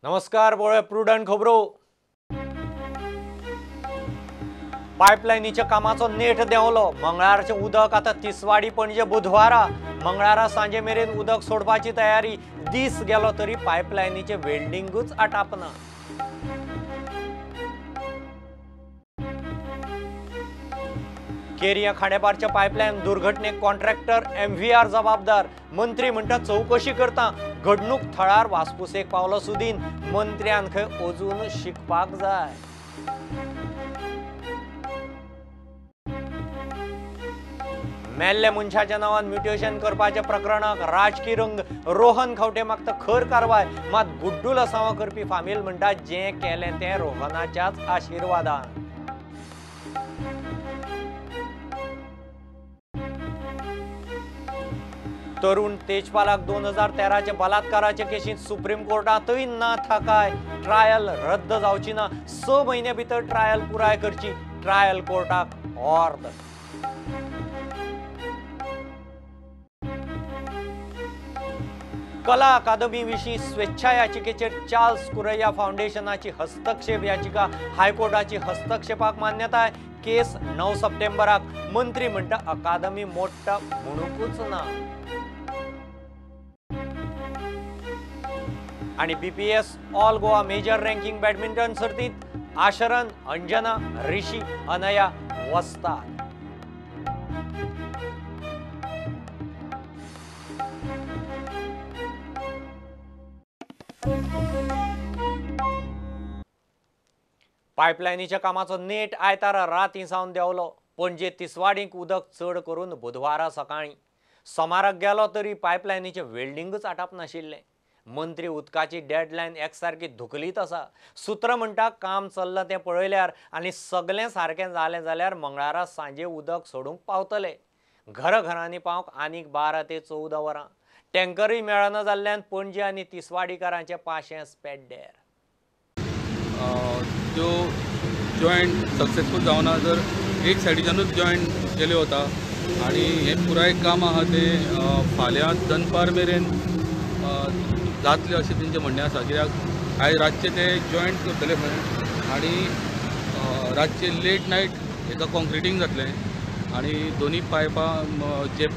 नमस्कार, पळोवया प्रुडंट खबरो. पायपलायनीच्या कामाचो नेट देंवलो. मंगळारचें उदक आतां तिसवाडी पणजे बुधवारा, मंगळारा सांजे मेरेन उदक सोडपाची तयारी. दीस गेलो तरी पायपलायनीचें वेल्डिंगूच आटापना. केरिया खांडेपारच्या पायपलायन दुर्घटनेक कॉन्ट्रॅक्टर MVR जबाबदार. मंत्री म्हणटा चवकशी करता. घडणूक थळार वासपुसेक पावलो सुदीन. मंत्र्यान खंय अजून शिकपाक जाय. मेल्ल्या मनशाच्या नांवान म्युटेशन करपाच्या प्रकरणाक राजकी रंग. रोहन खंवटे मागता खर कारवाय. मात गुड्डूल असावा करपी फामील म्हणटा जें केलें तें रोहनाच्याच आशिर्वादान. तरुण तेजपालाक 2013 बलात्काराचे केशींत सुप्रीम कोर्टांतय ना थाकाय. ट्रायल रद्द जावची ना. 6 म्हयन्या भितर ट्रायल पुराय करची. ट्रायल कोर्टाक ऑर्द. कला अकादमी विशीं स्वेच्छा याचिकेचेर चार्ल्स कुरैया फावंडेशनाची हस्तक्षेप याचिका हायकोर्टाची हस्तक्षेपाक मान्यताय. केस 9 सप्टेंबराक. मंत्री म्हणटा अकादमी मोडटा म्हणूकच ना. आनी BPS all Goa major ranking badminton सर्तींत आशरन, अंजना, ऋषी, अनया वस्ताद. पायपलायनीच्या कामाचो नेट आयतारा रातीं सावन देंवलो. पणजे तिसवाडीक उदक चड करून बुधवारा सकाळीं. सोमाराक गेलो तरी पायपलायनीचें वेल्डिंगूच आटाप नाशिल्लें. मंत्री उदकाची डेडलायन एकसारकी धुकलीत आसा. सूत्र म्हणटा काम चल्लां तें पळयल्यार आनी सगळें सारकें जालें जाल्यार मंगळारा सांजे उदक सोडूंक पावतले. घराघरांनी पावंक आनीक 12 ते 14 वरां. टँकरूय मेळना जाल्ल्यान पणजे आनी तिसवाडीकारांचे पाशेंस पेड्डेर. त्यो जॉयंट सक्सेसफूल जावना जर एक सायडीच्यानूच जॉयंट केले वता आनी हें पुराय काम आहा तें फाल्यां दनपार मेरेन जातलें अशें तेंचें म्हणणें आसा. कित्याक आयज रातचें ते जॉयंट करतले खंय आनी रातचें लेट नायट हेका कॉन्क्रिटींग जातलें आनी दोनी पायपां जे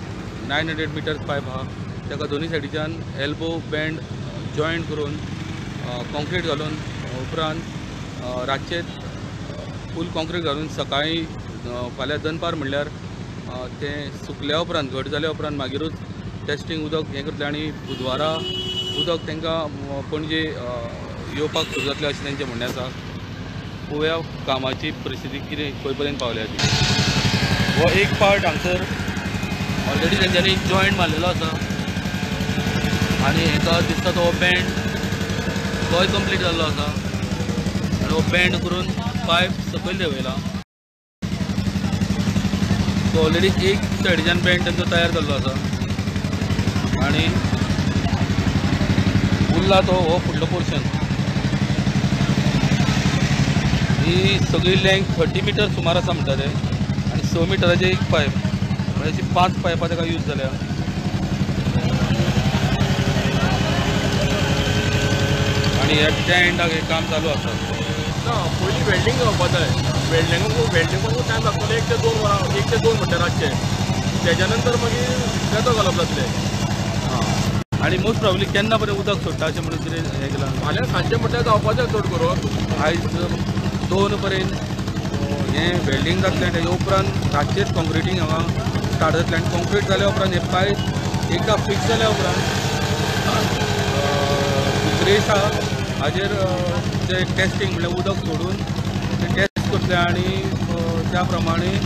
900 मिटर्स पायप आहा ताका दोनी सायडीच्यान एल्बो बँड जॉयंट करून कॉन्क्रीट घालून उपरांत रातचें फूल कॉन्क्रीट घालून सकाळीं फाल्यां दनपार म्हणल्यार तें सुकल्या उपरांत घट जाल्या उपरांत मागीरूच टेस्टींग उदक हें करतलें आनी बुधवारा उदक तांकां पणजे येवपाक सुरू जातलें अशें तेंचें म्हणणें आसा. पळोवया कामाची परिस्थिती कितें खंय पर्यंत पावल्या ती. हो एक पार्ट हांगसर ऑलरेडी तेंच्यांनी जॉयंट मारलेलो आसा आनी हेका दिसता तो बँड तोय कंप्लीट जाल्लो आसा आनी हो बँड करून पायप सकयल देंवयला. तो ऑलरेडी एक सायडीच्यान बँड तेंचो तयार जाल्लो आसा आनी उरला तो हो फुडलो पोर्शन. ही सगळी लेंथ 30 मिटर सुमार आसा म्हणटा ते आनी 6 मिटराचे एक पायप म्हणजे अशी 5 पायपां ताका यूज जाल्या. आनी ह्या त्या एंडाक हें काम चालू आसा. ना पयलीं वेल्डींग जावपा जाय. वेल्डिंगाक टायम लागतलो 1 ते 2 वरां, 1 ते 2 म्हणटा रातचें. तेज्या नंतर मागीर बेतो घालप जातलें. आनी मोस्ट प्रॉब्ली केन्ना पर्यंत उदक सोडटा अशें म्हणून कितें हें केलां. फाल्यां सांजचें म्हटल्यार जावपाचें चड करून. आयज 2 पर्यंत हें वेल्डींग जातलें. तेजे उपरांत रातचेंच कॉन्क्रिटींग हांगा स्टार्ट जातलें आनी कॉन्क्रीट जाल्या उपरांत हें पायप एकदां फिक्स जाल्या उपरांत दुसरे दिसा हाजेर ते टेस्टींग म्हणल्यार उदक सोडून ते टेस्ट करतले आनी त्या प्रमाणे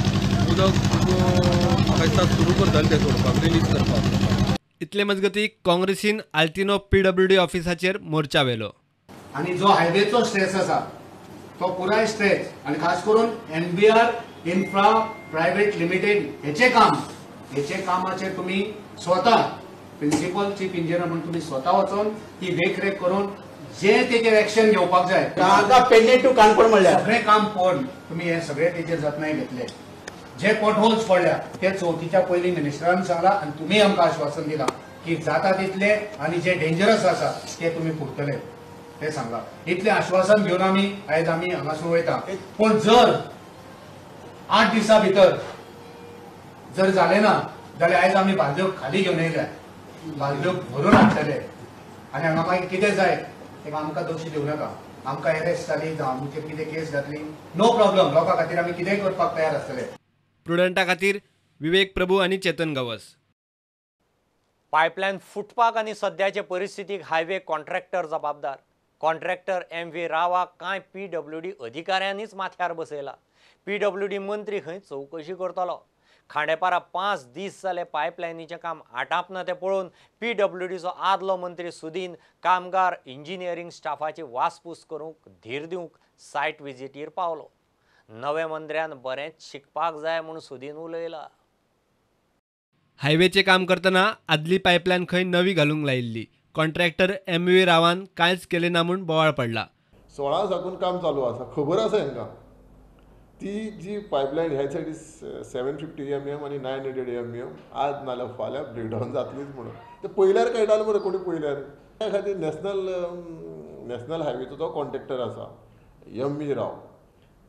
उदक म्हाका दिसता सुरू करतले ते सोडपाक, रिलीज करपाक. इतले मजगती काँग्रेसीन आल्तिनो PWD ऑफिसाचेर मोर्चा व्हेलो. आनी जो हायवेचो स्ट्रेस आसा तो पुराय स्ट्रेच आनी खास करून MVR infra private limited हेचे काम, हेचे कामाचेर तुमी स्वता प्रिन्सिपल चीफ इंजिनियर म्हणून तुमी स्वता वचून ती देखरेख करून जे तेचेर एक्शन घेवपाक जाय. पेडणे टू काणकोण म्हणल्यार सगळें काम पळोवन तुमी हे सगळे तेचेर जतनाय घेतले. जे पोटहोल्स पडल्या ते चवथीच्या पयलीं मिनिस्टरान सांगला आनी तुमी आमकां आश्वासन दिलां की जाता तितले आनी जे डेंजरस आसा ते तुमी पुरतले. तें सांगलां. इतलें आश्वासन घेवन आमी आयज आमी हांगासून वयता. पूण जर 8 दिसां भितर जर जालें ना जाल्यार आयज आमी बालद्यो खाली घेवन येयल्या, बालद्यो भरून हाडटले आनी हांगा मागीर कितें जाय तेका आमकां दोशी दिवं नाका. आमकां एरेस्ट जाली जावं आमचेर कितें केस घातली नो प्रॉब्लम, लोकां खातीर आमी कितेंय करपाक तयार आसतले. प्रुडंटा खातीर विवेक प्रभू आनी चेतन गवस. पायपलायन फुटपाक आनी सद्याचे परिस्थितीक हायवे कॉन्ट्रॅक्टर जबाबदार. कॉन्ट्रॅक्टर एम.व्ही. रावाक कांय पीडब्ल्यूडी अधिकाऱ्यांनीच माथ्यार बसयला. पीडब्ल्यूडी मंत्री खंय चवकशी करतलो. खांडेपारा 5 दीस जाले पायपलायनीचें काम आटापना तें पळोवन पीडब्ल्यूडीचो आदलो मंत्री सुदीन कामगार इंजिनियरींग स्टाफाची वासपूस करूंक धीर दिवंक सायट विजिटीर पावलो. नवे मंत्र्यान बरेंच शिकपाक जाय म्हूण सुदीन उलयला. हायवेचें काम करतना आदली पायपलायन खंय नवी घालूंक लायिल्ली. कॉन्ट्रॅक्टर एम.व्ही. रावान कांयच केलें ना म्हूण बोवाळ पडला. 16 साकून काम चालू आसा, खबर आसा हेंकां. ती जी पायपलायन ह्या सायडी 750 mm आनी 900 mm आज नाल्यार फाल्यां ब्रेकडावन जातलीच म्हणून ते पयल्यार कळटालें मरे कोणी पयल्यार. त्या खातीर नॅशनल हायवेचो जो कॉन्ट्रॅक्टर आसा एम.व्ही. राव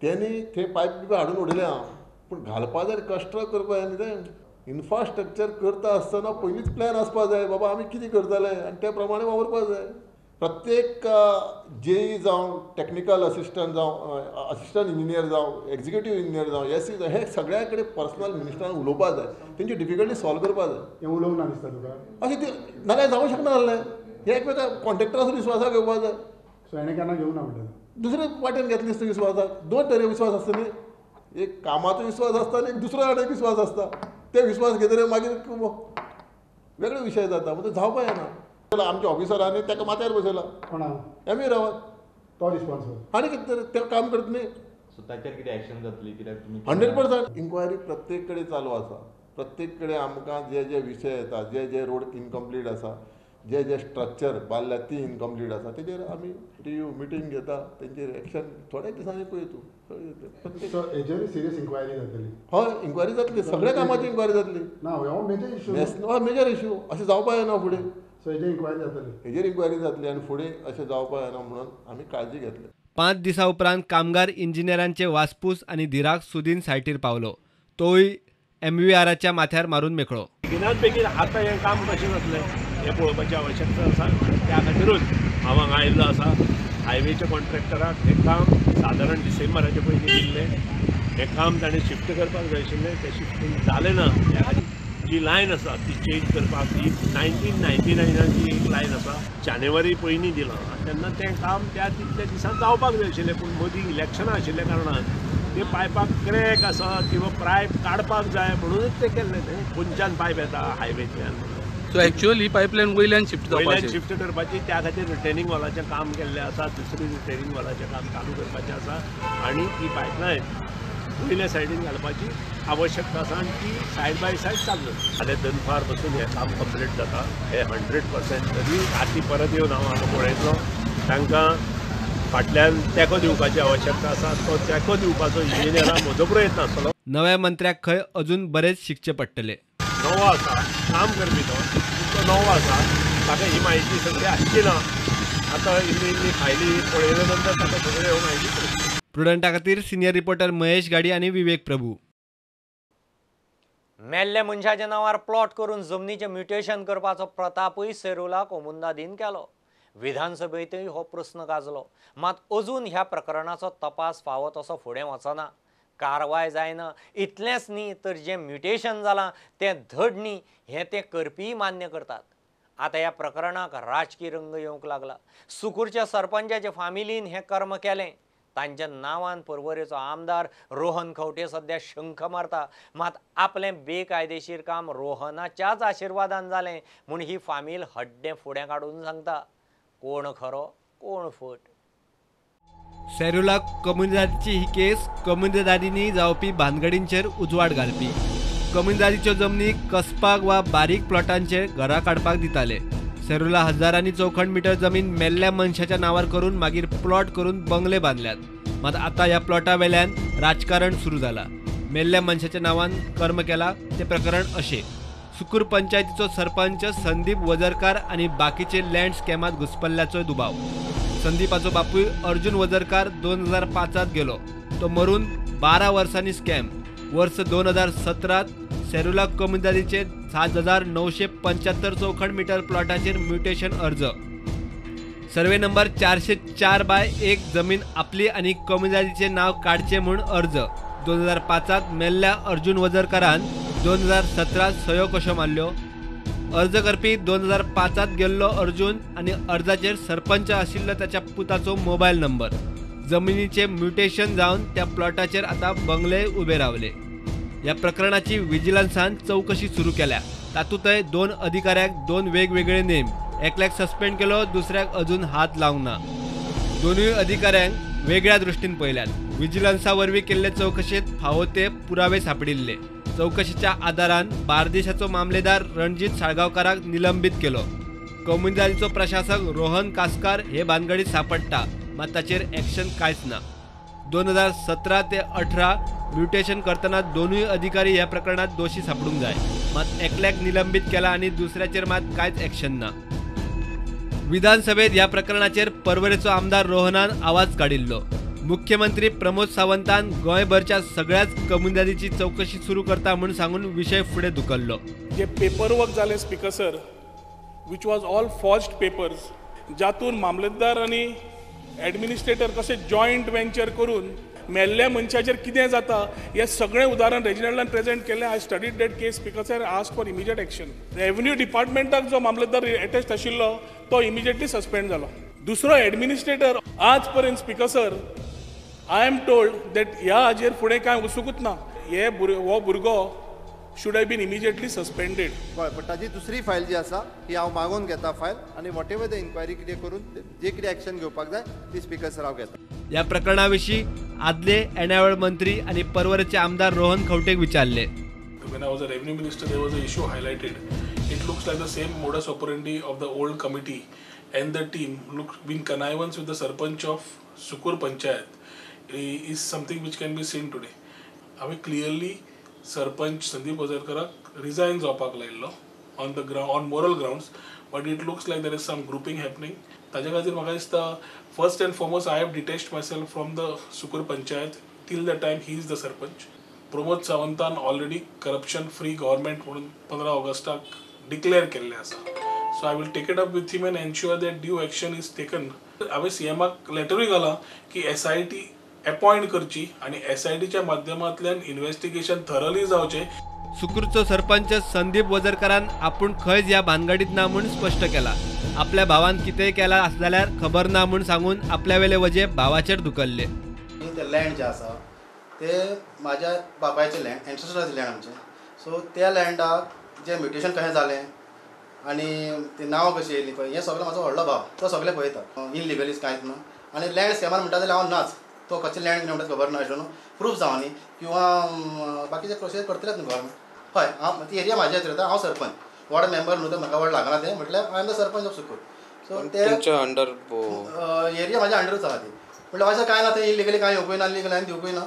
तेणी थंय पायप बी हाडून उडयलें हांव, पूण घालपा जाय कस्ट्रक्ट करपा जाय न्ही. तें इन्फ्रास्ट्रक्चर करता आसतना पयलींच प्लॅन आसपा जाय, बाबा आमी कितें करतले आनी त्या प्रमाणे वावुरपा जाय. प्रत्येक जेई जावं, टॅक्निकल असिस्टंट जावं, असिस्टंट इंजिनियर जावं, एक्झिक्युटीव इंजिनियर जावं, एस सी जावं, हे सगळ्या कडेन पर्सनल मिनिस्टरान उलोवपा जाय, तेंची डिफिकल्टी सॉल्व करपा जाय. तें उलोवंक ना दिसता तुका अशें ते नाल्यार जावंक शकना जालें. हे एकमेका कॉन्ट्रॅक्टराचो विस्वासाक घेवपा जाय. सो हेणें केन्ना घेवना म्हणटा दुसरे वाटेन घेतले दिसता विस्वासाक. 2 तरे विस्वास आसता न्ही, एक कामाचो विस्वास आसता आनी एक दुसरो आनी एक विस्वास आसता. ते विस्वास घेतले मागीर वेगळे विशय जाता, म्हणजे जावपा येना. आमच्या ऑफिसरांनी ताका माथ्यार बसयला कोणा एम.व्ही. रावान, तो रिस्पॉन्सिबल आनी कितें तर ते काम करत न्ही. सो ताचेर कितें एक्शन जातली कित्याक तुमी 100% इन्क्वायरी प्रत्येक कडेन चालू आसा. प्रत्येक कडेन आमकां जे जे विशय येता, जे जे रोड इनकम्प्लीट आसा, जे जे स्ट्रक्चर बांदल्या ती इनकम्प्लीट आसा, तेजेर आमी टीयू मिटींग घेता, तेंचेर एक्शन थोड्या दिसांनी पळय तूं. सो हेजेर सिरियस इन्क्वायरी जातली. हय, इन्क्वायरी जातली, सगळ्या कामाची इन्क्वायरी जातली. ना हो मेजर इशू, हय मेजर इशू अशें जावपा येना फुडें. सो हेजेर इन्क्वायरी जातली, हेजेर इन्क्वायरी जातली आनी फुडें अशें जावपा येना म्हणून आमी काळजी घेतली. 5 दिसां उपरांत कामगार इंजिनियरांचे वासपूस आनी धिराक सुदीन सायटीर पावलो. तोय एम.व्ही.आराच्या माथ्यार मारून मेकळो. बेगिनात बेगीन आतां हें काम कशें जातलें हें पळोवपाची आवश्यकता आसा. त्या खातीरूच हांव हांगा आयिल्लो आसा. हायवेच्या कॉन्ट्रॅक्टराक हें काम सादारण डिसेंबराचे पयलीं दिल्लें, हें काम ताणें शिफ्ट करपाक जाय आशिल्लें, तें शिफ्टींग जालें ना. त्या खातीर जी लायन आसा ती चेंज करपाक, ही 1999 जी एक लायन आसा जानेवारी पयलीं दिलां आनी तेन्ना तें काम त्या तितल्या दिसान जावपाक जाय आशिल्लें, पूण मदीं इलेक्शनां आशिल्ल्या कारणान ते पायपाक क्रॅक आसा किंवा पायप काडपाक जाय म्हणूनच तें केल्लें. तें खंयच्यान पायप येता हायवेंतल्यान. सो एक्चुअली ही पायपलायन वयल्यान शिफ्ट जावपाची, शिफ्ट करपाची, त्या खातीर रिटेनिंग वॉलाचें काम केल्लें आसा, दुसरी रिटेनिंग वॉलाचें काम चालू करपाचें आसा आनी ती पायपलायन वयल्या सायडीन घालपाची आवश्यकता आसा आनी ती सायड बाय सायड चालू. फाल्यां दनपार बसून हें काम कंप्लीट जाता हें 100%. तरी राती परत येवन हांव हांगा पळयतलो, तांकां फाटल्यान तेंको दिवपाची आवश्यकता आसा, तो तेंको दिवपाचो इंजिनियरा म्हजो प्रयत्न आसतलो. नव्या मंत्र्याक खंय अजून बरेच शिकचें पडटलें. नवो आसा काम करपी, तो तो नवो आसा, ताका ही म्हायती सगळी आसची ना. आतां इल्ली इल्ली फायली पळयल्या नंतर ताका सगळ्यो ह्यो म्हायती. प्रुडंटा खातीर सिनियर रिपोर्टर महेश गाडी आनी विवेक प्रभू. मेल्ल्या मनशाच्या नांवार प्लॉट करून जमनीचें म्युटेशन करपाचो प्रतापूय सेरुला कोमुंदादीन केलो. विधानसभेंतूय हो प्रस्न गाजलो. मात अजून ह्या प्रकरणाचो तपास फावो तसो फुडें वचना, कारवाय जायना. इतलेंच न्ही तर जें म्युटेशन जालां तें धड न्ही हें ते करपीय मान्य करतात. आतां ह्या प्रकरणाक राजकी रंग येवंक लागला. सुकूरच्या सरपंचाचे फामिलीन हें कर्म केलें. तांच्या नांवान पर्वरेचो आमदार रोहन खंवटे सद्या शंख मारता. मात आपलें बेकायदेशीर काम रोहनाच्याच आशिर्वादान जालें म्हूण ही फामील हड्डें फुडें काडून सांगता. कोण खरो कोण फट. सेरुला कम्युनिदादीची ही केस कम्युनिदादींनी जावपी भानगडींचेर उजवाड घालपी. कम्युनिदादीच्यो जमनी कसपाक वा बारीक प्लॉटांचेर घरां काडपाक दिताले. सेरुला हजारांनी चौखण मिटर जमीन मेल्ल्या मनशाच्या नांवार करून मागीर प्लॉट करून बंगले बांदल्यात. मात आतां ह्या प्लॉटा वेल्यान राजकारण सुरू जाला. मेल्ल्या मनशाच्या नांवान कर्म केला तें प्रकरण अशें. सुकूर पंचायतीचो सरपंच संदीप वजरकार आनी बाकीचे लँड स्कॅमात घुस्पल्ल्याचो दुबाव. संदीपाचो बापूय अर्जुन वझरकार 2005 गेलो, तो मरून 12 वर्सांनी स्कॅम। वर्स 2017 सेरुला कोमुनिदादीचे 7975 चौखण मीटर प्लॉटाचेर म्युटेशन अर्ज। सर्वे नंबर 404/1 जमीन आपली आनी कोमुनिदादीचे नाव काडचे म्हूण अर्ज। 2005 मेल्ल्या अर्जुन वझरकारान 2017 सयो कश्यो मारल्यो। अर्ज करपी 2005 गेल्लो अर्जुन आनी अर्जाचेर सरपंच आशिल्लो ताच्या पुताचो मोबायल नंबर। जमिनीचे म्युटेशन जावन त्या प्लॉटाचेर आतां बंगले उबे रावले। ह्या प्रकरणाची विजिलन्सान चवकशी सुरू केल्या। तातूंतय 2 अधिकाऱ्यांक 2 वेगवेगळे नेम, एकल्याक सस्पेंड केलो, दुसऱ्याक अजून हात लावंक ना। दोनूय अधिकाऱ्यांक वेगळ्या दृष्टीन पळयल्यात। विजिलन्सा वरवीं केल्ले चवकशेंत फावो ते पुरावे सांपडिल्ले। चवकशेच्या आदारान बार्देशाचो मामलेदार रणजीत साळगांवकाराक निलंबीत केलो। कोमुनिदादीचो प्रशासक रोहन कासकार हे भानगडीत सांपडटा, मात ताचेर एक्शन कांयच ना। 2017 ते 18 म्युटेशन करतना दोनूय अधिकारी ह्या प्रकरणात दोशी सांपडूंक जाय, मात एकल्याक निलंबीत केला आनी दुसऱ्याचेर मात कांयच एक्शन ना। विधानसभेत ह्या प्रकरणाचेर पर्वरेचो आमदार रोहनान आवाज काडिल्लो। मुख्यमंत्री प्रमोद सावंतान गोंयभरच्या सगळ्याच कोमुनिदादीची चवकशी सुरू करता म्हूण सांगून विशय फुडें धुकल्लो। जे पेपरवर्क जालें speaker sir, which was all forged papers, जातून मामलेदार आनी एडमिनिस्ट्रेटर कशें जॉयंट वेंचर करून मेल्ल्या मनशाचेर कितें जाता हें सगळें उदाहरण रेजिनल्डान प्रेजेंट केलें। I studied that case speaker sir, ask for immediate action. Revenue डिपार्टमेंटाक जो मामलेदार एटॅच आशिल्लो तो इमिजिएटली सस्पेंड जालो। दुसरो एडमिनिस्ट्रेटर आज पर्यंत speaker sir, I am told that ह्या हाजेर फुडें कांय वचुंकूच ना। हे हो भुरगो should have been immediately suspended. हय, पण ताजी दुसरी फायल जी आसा ही हांव मागोवन घेता फायल आनी what ever the inquiry कितें करून जे कितें एक्शन घेवपाक जाय ती स्पीकर सर हांव घेता। ह्या प्रकरणा विशीं आदले येणावळ मंत्री आनी पर्वरेचे आमदार रोहन खंवटेक विचारले। When I was a revenue minister, there was an issue highlighted. It looks like the same modus operandi of the old committee and the team look in connivance with the sarpanch of Sukur Panchayat is something which can be seen today. हांवें clearly sarpanch Sandeep वझरकराक resign जावपाक लायिल्लो on the ground, on moral grounds, but it looks like there is some grouping happening. ताजे खातीर म्हाका दिसता first and foremost I have detached myself from the Sukur panchayat till the time he is the sarpanch. Pramod सावंतान already corruption free government म्हणून 15 ऑगस्टाक declare केल्लें आसा। So I will take it up with him and ensure that due action is taken. हांवें सीएमाक लेटरूय घालां की SIT appoint करची आनी एसआयटीच्या माध्यमांतल्यान investigation थरली जावचें। सुकूरचो सरपंच संदीप वझरकारान आपूण खंयच ह्या भानगडीत ना म्हूण स्पश्ट केला। आपल्या भावान कितेंय केलां आसत जाल्यार खबर ना म्हूण सांगून आपल्या वेले वजें भावाचेर धुकल्ले। ते लँड जे आसा ते म्हाज्या बापायचें लँड, एन्सेस्टराचें लँड आमचें। सो त्या लँडाक जें म्युटेशन कशें जालें आनी ती नांवां कशीं येयलीं पळय, हें सगळें म्हाजो व्हडलो भाव तो सगळें पळयता। इनलिगलीज कांयच ना आनी लँड स्कॅमार म्हणटा जाल्यार हांव नाच, तो कशें लँड म्हणटा खबर ना, अशें प्रूफ जावं न्ही किंवा बाकीचे प्रोसेस करतलेच न्हू गव्हर्मेंट। हय, हांव ती एरिया म्हाज्या हातूंत येता, हांव सरपंच, वॉर्ड मेंबर न्हू, तर म्हाका वॉर्ड लागना तें, म्हटल्यार I am the sarpanch of Sukur. So ते अंडर एरिया म्हाज्या अंडरूच आसा ती। म्हटल्यार अशें कांय ना, थंय इलिगली कांय येवपूय ना, इलिगल हांवें दिवपूय ना,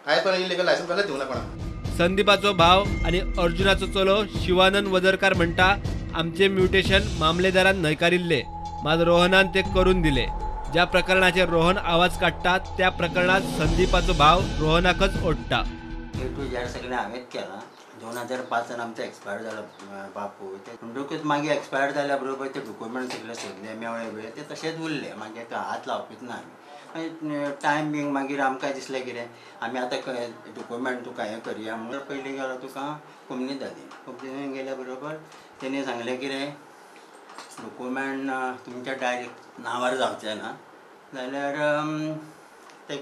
आयज पर्यंत इलिगल लायसन्स कसलें दिवना कोणाक। संदीपाचो भाव आनी अर्जुनाचो चलो शिवानंद वझरकार म्हणटा, आमचें म्युटेशन मामलेदारान न्हयकारिल्लें, मात रोहनान तें करून दिलें। ज्या प्रकरणाचेर रोहन आवाज काडटा त्या प्रकरणात संदीपाचो भाव रोहनाकच ओडटा। ए टू झॅड सगळें हांवेंच केलां। 2005 आमचो एक्सपायर जालो बापूय, म्हणटकूच मागीर एक्सपायर जाल्या बरोबर ते डॉक्युमेंट सगळे सोदले मेळ्ळे बिळ्ळे ते तशेंच उरले, मागीर ते हात लावपीच ना आमी। मागीर टायम बींग मागीर आमकां दिसलें कितें आमी आतां डॉक्युमेंट तुका हें करया म्हणून पयलीं गेलो तुका कोमुनिदादीन, कोमुनिदादीन गेल्या बरोबर तेणी सांगलें कितें डॉक्युमेंट तुमच्या डायरेक्ट नांवार जावचें ना जाल्यार ते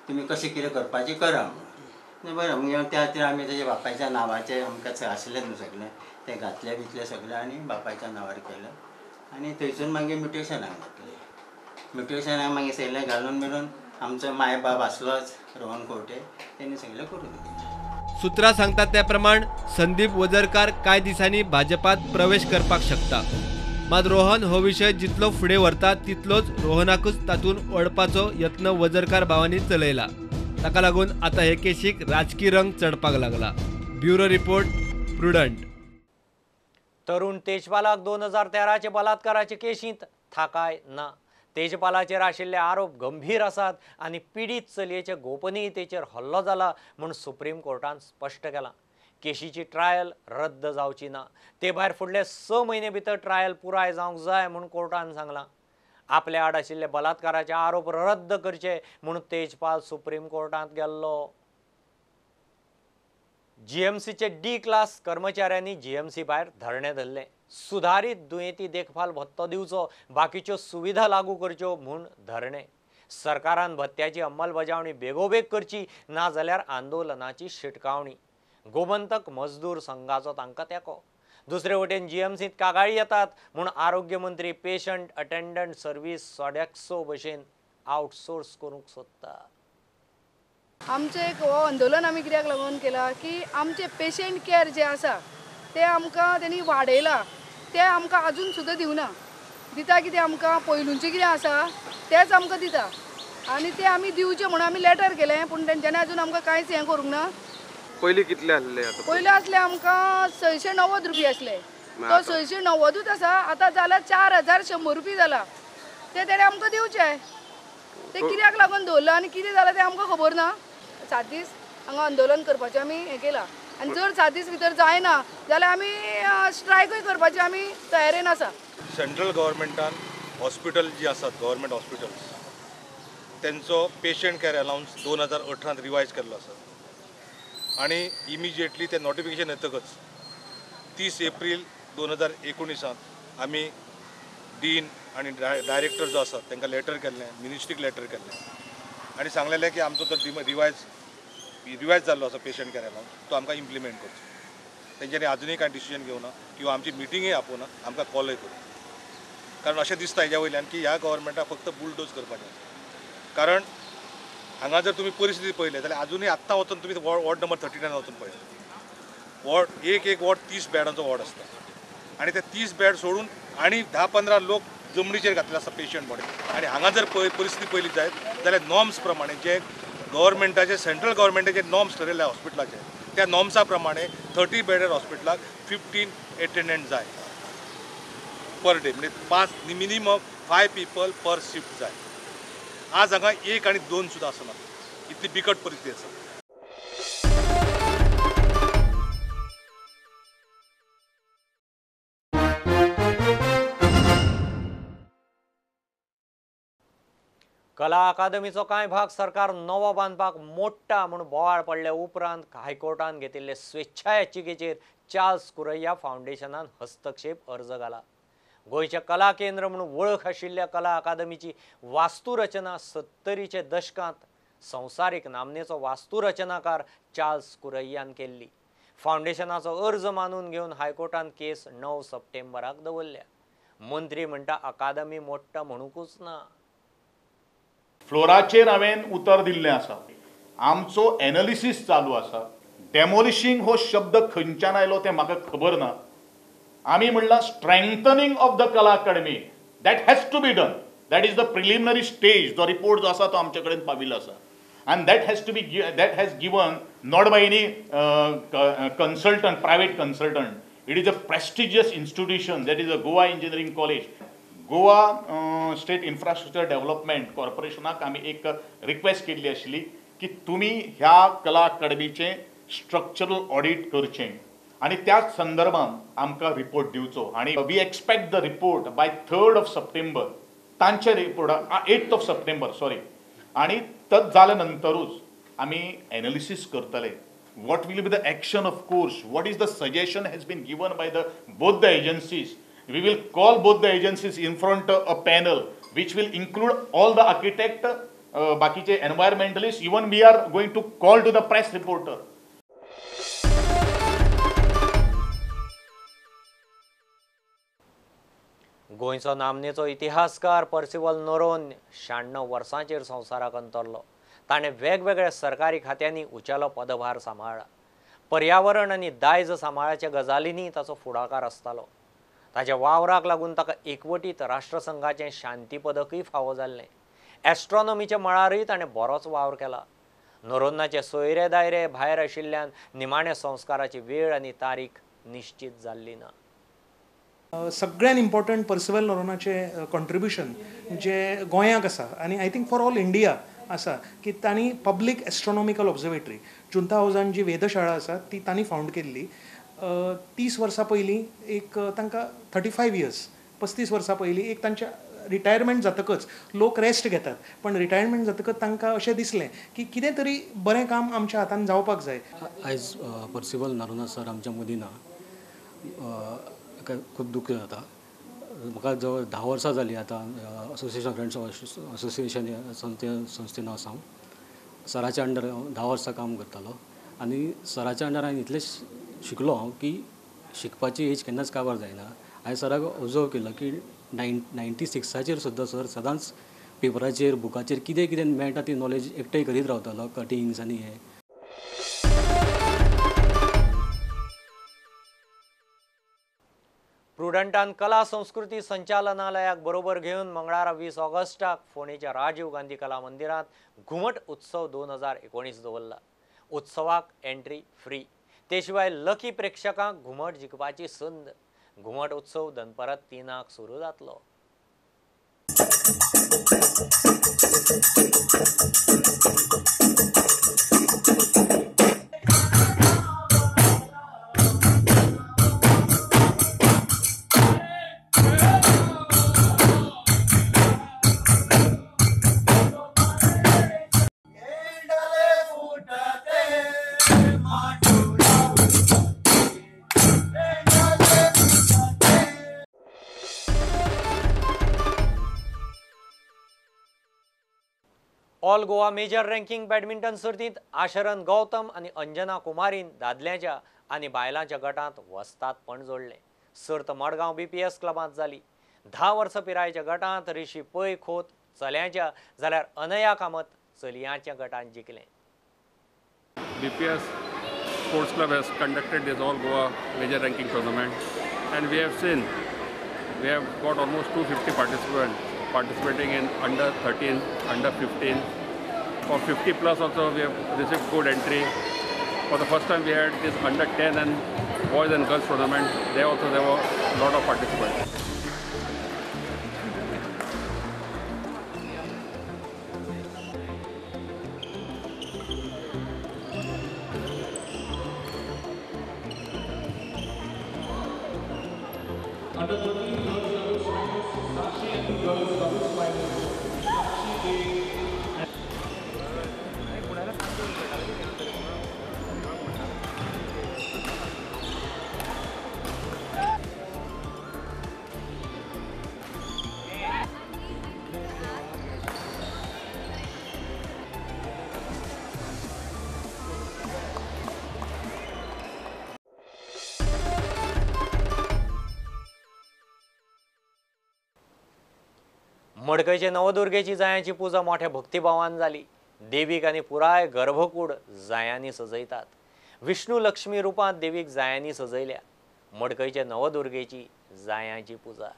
तुमी कशें कितें करपाचें करा म्हणून। बरें, मागीर त्या खातीर आमी तेज्या बापायच्या नांवाचें आमकां आशिल्लें न्हू सगळें तें घातलें बितलें सगळें आनी बापायच्या नांवार केलें आनी थंयसून मागीर म्युटेशनाक घातलें। म्युटेशनाक मागीर सगळें घालून बिलून आमचो माय बाप आसलोच रोहन खंवटे, तेणी सगळें करून दिलें। सूत्रां सांगतात त्या प्रमाण संदीप वझरकार कांय दिसांनी भाजपात प्रवेश करपाक शकता, मात रोहन हो विशय जितलो फुडें व्हरता तितलोच रोहनाकूच तातूंत ओडपाचो यत्न वझरकार भावांनी चलयला। ताका लागून आतां हे केशीक राजकी रंग चडपाक लागला। Bureau report, Prudent. तरुण तेजपालाक 2013 बलात्काराचे केशींत थाकाय ना। तेजपालाचेर आशिल्ले आरोप गंभीर आसात आनी पिडीत चलयेचे गोपनीयतेचेर हल्लो जाला म्हूण सुप्रीम कोर्टान स्पश्ट केलां. केशीची ट्रायल रद्द जावची ना. ते भायर फुडले 6 म्हयने भितर ट्रायल पुराय जावंक जाय म्हूण कोर्टान सांगलां. आपल्या आड आशिल्ले बलात्काराचे आरोप रद्द करचे म्हूण तेजपाल सुप्रीम कोर्टांत गेल्लो. जीएमसीचे डी क्लास कर्मचाऱ्यांनी जीएमसी भायर धरणें धरलें. सुधारीत दुयेंती देखभाल भत्तो दिवचो, बाकीच्यो सुविधा लागू करच्यो म्हूण धरणें. सरकारान भत्त्याची अंमलबजावणी बेगोबेग करची, ना जाल्यार आंदोलनाची शिटकावणी. गोमंतक मजदूर संघाचो तांकां तेंको. दुसरे वटेन जीएमसींत कागाळी येतात म्हूण आरोग्य मंत्री पेशंट अटेंडंट सर्वीस सोडेक्सो भशेन आउटसोर्स करूंक सोदता. आमचें एक हो आंदोलन आमी कित्याक लागून केलां की आमचे पेशंट केअर जे आसा ते आमकां तेणी वाडयलां, ते आमकां आजून सुद्दां दिवना. दिता कितें आमकां पयलूचें कितें आसा तेंच आमकां दिता आनी ते आमी दिवचें म्हणून आमी लेटर केलें, पूण तेंच्यांनी आजून आमकां कांयच हें करूंक ना. पयलीं कितले आसले? पयलीं आसले आमकां 690 रुपया आसले, तो 690 आसा, आतां जाला 4100 रुपया जाला. ते तेणें आमकां दिवचे, ते कित्याक लागून दवरलां आनी कितें जालां तें आमकां खबर ना. 7 दीस हांगा आंदोलन करपाचें आमी हें केलां आनी जर 7 दीस भितर जायना जाल्यार आमी स्ट्रायकूय करपाची आमी तयारेन आसा. सेंट्रल गव्हर्मेंटान हॉस्पिटल जी आसात गव्हर्मेंट हॉस्पिटल्स तेंचो पेशंट केअर अलावन्स 2018 रिवायज केल्लो आसा आनी इमिजिएटली ते नोटिफिकेशन येतकच 30 एप्रील 2019 आमी डीन आनी डायरेक्टर जो आसा तांकां लेटर केल्लें, मिनिस्ट्रीक लेटर केल्लें आनी सांगलेलें की आमचो तो रिवायज जाल्लो आसा पेशंट केअर अलावन्स तो आमकां इम्प्लिमेंट करचो. तेंच्यांनी आजुनूय कांय डिसिजन घेवना किंवा आमची मिटिंगूय आपोवना, आमकां कॉलय करूं. कारण अशें दिसता हेज्या वयल्यान की ह्या गव्हर्मेंटाक फक्त बुलडोज करपाचें आसा. कारण हांगा जर तुमी परिस्थिती पळयली जाल्यार आजुनूय आत्तां वचून तुमी वॉर्ड नंबर 39 वचून पळयात, वॉर्ड एक एक वॉर्ड 30 बेडांचो वॉर्ड आसता आनी ते 30 बेड सोडून आनी 10-15 लोक जमनीचेर घातले आसता पेशंट बॉडी. आनी हांगा जर परिस्थिती पळयली जायत जाल्यार नॉर्म्स प्रमाणे जे गव्हर्मेंटाचे सेंट्रल गव्हर्मेंटाचे नॉर्म्स ठरयल्ले हॉस्पिटलाचे त्या नॉर्म्सा प्रमाणे 30 बेडर हॉस्पिटलाक 15 एटेंडंट जाय पर डे, म्हणजे 5 मिनिमम 5 पीपल पर शिफ्ट जाय. आज हांगा 1 आनी 2 सुद्दां आसना, इतली बिकट परिस्थिती आसा. कला अकादमीचो कांय भाग सरकार नवो बांदपाक मोडटा म्हूण बोवाळ पडले उपरांत हायकोर्टान घेतिल्ले स्वेच्छा याचिकेचेर चार्ल्स कुरैया फावंडेशनान हस्तक्षेप अर्ज घाला. गोंयचें कला केंद्र म्हूण वळख आशिल्ल्या कला अकादमीची वास्तुरचना 70च्या दशकांत संवसारीक नामनेचो वास्तुरचनाकार चार्ल्स कुरैयान केल्ली. फावंडेशनाचो अर्ज मानून घेवन हायकोर्टान केस 9 सप्टेंबराक दवरल्या. मंत्री म्हणटा अकादमी मोडटा म्हणूकूच ना. फ्लोराचेर हांवें उतर दिल्लें आसा, आमचो एनालिसीस चालू आसा. डेमोलिशींग हो शब्द खंयच्यान आयलो तें म्हाका खबर ना. आमी म्हणलां strengthening of the Kala Akademi, that has to be done. That is the preliminary stage. जो रिपोर्ट जो आसा तो आमचे कडेन पाविल्लो आसा आनी that has to be that has given not by any consultant, private consultant. It is a prestigious institution, that is a Goa engineering college. Goa state infrastructure development कॉर्पोरेशनाक आमी एक रिक्वेस्ट केल्ली आशिल्ली की तुमी ह्या कला अकादमीचें स्ट्रक्चरल ऑडीट करचें आनी त्याच संदर्भात आमकां रिपोर्ट दिवचो आनी we expect the report by 3 September. तांचे रिपोर्ट 8 सप्टेंबर सॉरी. आनी तत जाल्या नंतरूच आमी एनालिसीस करतले what will be the action. Of course what is the suggestion has been given by the both the agencies. We will call both the agencies in front of a panel which will include all the architect, बाकीचे environmentalists, even we are going to call to the press reporter. गोंयचो नामनेचो इतिहासकार Percival नोरोन 96 वर्सांचेर संवसाराक अंतरलो. ताणें वेगवेगळ्या सरकारी खात्यांनी उंचेलो पदभार सांबाळ्ळा. पर्यावरण आनी दायज सांबाळाच्या गजालींनी ताचो फुडाकार आसतालो. ताच्या वावराक लागून ताका एकवटीत राष्ट्रसंघाचें शांती पदकूय फावो जाल्लें. एस्ट्रॉनॉमीच्या मळारूय ताणें बरोच वावर केला. नोरोन्नाचे सोयरे दायरे भायर आशिल्ल्यान निमाण्या संस्काराची वेळ आनी तारीख निश्चित जाल्ली ना. सगळ्यान इम्पॉर्टंट पर्सिवल नोरोन्हाचें कॉन्ट्रिब्युशन जे गोंयाक आसा आनी I think for all India आसा की तांणी पब्लीक एस्ट्रॉनॉमिकल ऑब्जर्वेटरी जुंता हावजान जी वेधशाळा आसा ती तांणी फावंड केल्ली 30 वर्सां पयलीं. एक तांकां 35 इयर्स 35 वर्सां पयलीं एक तांच्या रिटायरमेंट जातकच लोक रेस्ट घेतात, पण रिटायरमेंट जातकच तांकां अशें दिसलें की कितें तरी बरें काम आमच्या हातान जावपाक जाय. आयज पर्सिवल नोरोन्हा सर आमच्या मदीं ना, खूब दुख्ख जाता. म्हाका जवळ 10 वर्सां जालीं आतां असोसिएशन फ्रेंड्स असोसिएशन ह्या संस्थेन आसा हांव. सराच्या अंडर हांव 10 वर्सां काम करतालो आनी सराच्या अंडर हांवें इतलें शिकलो हांव की शिकपाची एज केन्नाच काबार जायना. हांवें सराक ऑब्जर्व केलो की 96 सुद्दां सर सदांच पेपराचेर बुकाचेर कितें कितें मेळटा ती नॉलेज एकठांय करीत रावतालो, कटिंग्स आनी हें. प्रुडंटान कला संस्कृती संचालनालयाक बरोबर घेवन मंगळारा 20 ऑगस्टाक फोंडेच्या राजीव गांधी कला मंदिरांत घुमट उत्सव 2019 दवरला. उत्सवाक एंट्री फ्री, ते शिवाय लकी प्रेक्षकांक घुमट जिखपाची संद. घुमट उत्सव दनपारां 3 सुरू जातलो. All Goa major ranking badminton सर्तींत आशरण गौतम आनी अंजना कुमारीन दादल्यांच्या आनी बायलांच्या गटांत वस्तादपण जोडलें. सर्त मडगांव BPS क्लबांत जाली. 10 वर्सां पिरायेच्या गटांत ऋषी पै खोत चल्यांच्या जाल्यार अनया कामत चलयांच्या गटांत जिखलें. BPS Sports Club has conducted this All Goa Major Ranking Tournament, and we have seen we have got almost 250 participants participating in under 13, under 15. For 50 plus also we have received good entry. For the first time we had this under 10 and boys and girls tournament. There also there were a lot of participants. Under 13 girls doubles finals, Sakshi and girls doubles finals, Sakshi A. मडकयचे नवदुर्गेची जायांची पुजा मोठ्या भक्तिभावान जाली. देवीक आनी पुराय गर्भकूड जायांनी सजयतात. विष्णू लक्ष्मी रूपांत देवीक जायांनी सजयल्या. मडकयचे नवदुर्गेची जायांची पुजा.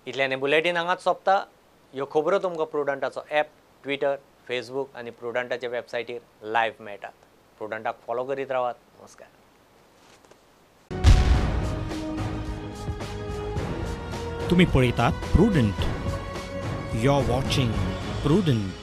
इतल्याने बुलेटीन हांगाच सोंपता. ह्यो खबरो तुमकां प्रुडंटाचो ॲप, ट्विटर, फेसबूक आनी प्रुडंटाच्या वेबसायटीर लायव्ह मेळटात. प्रुडंटाक फॉलो करीत रावात. नमस्कार. तुम्ही पळयतात Prudent. You are watching Prudent.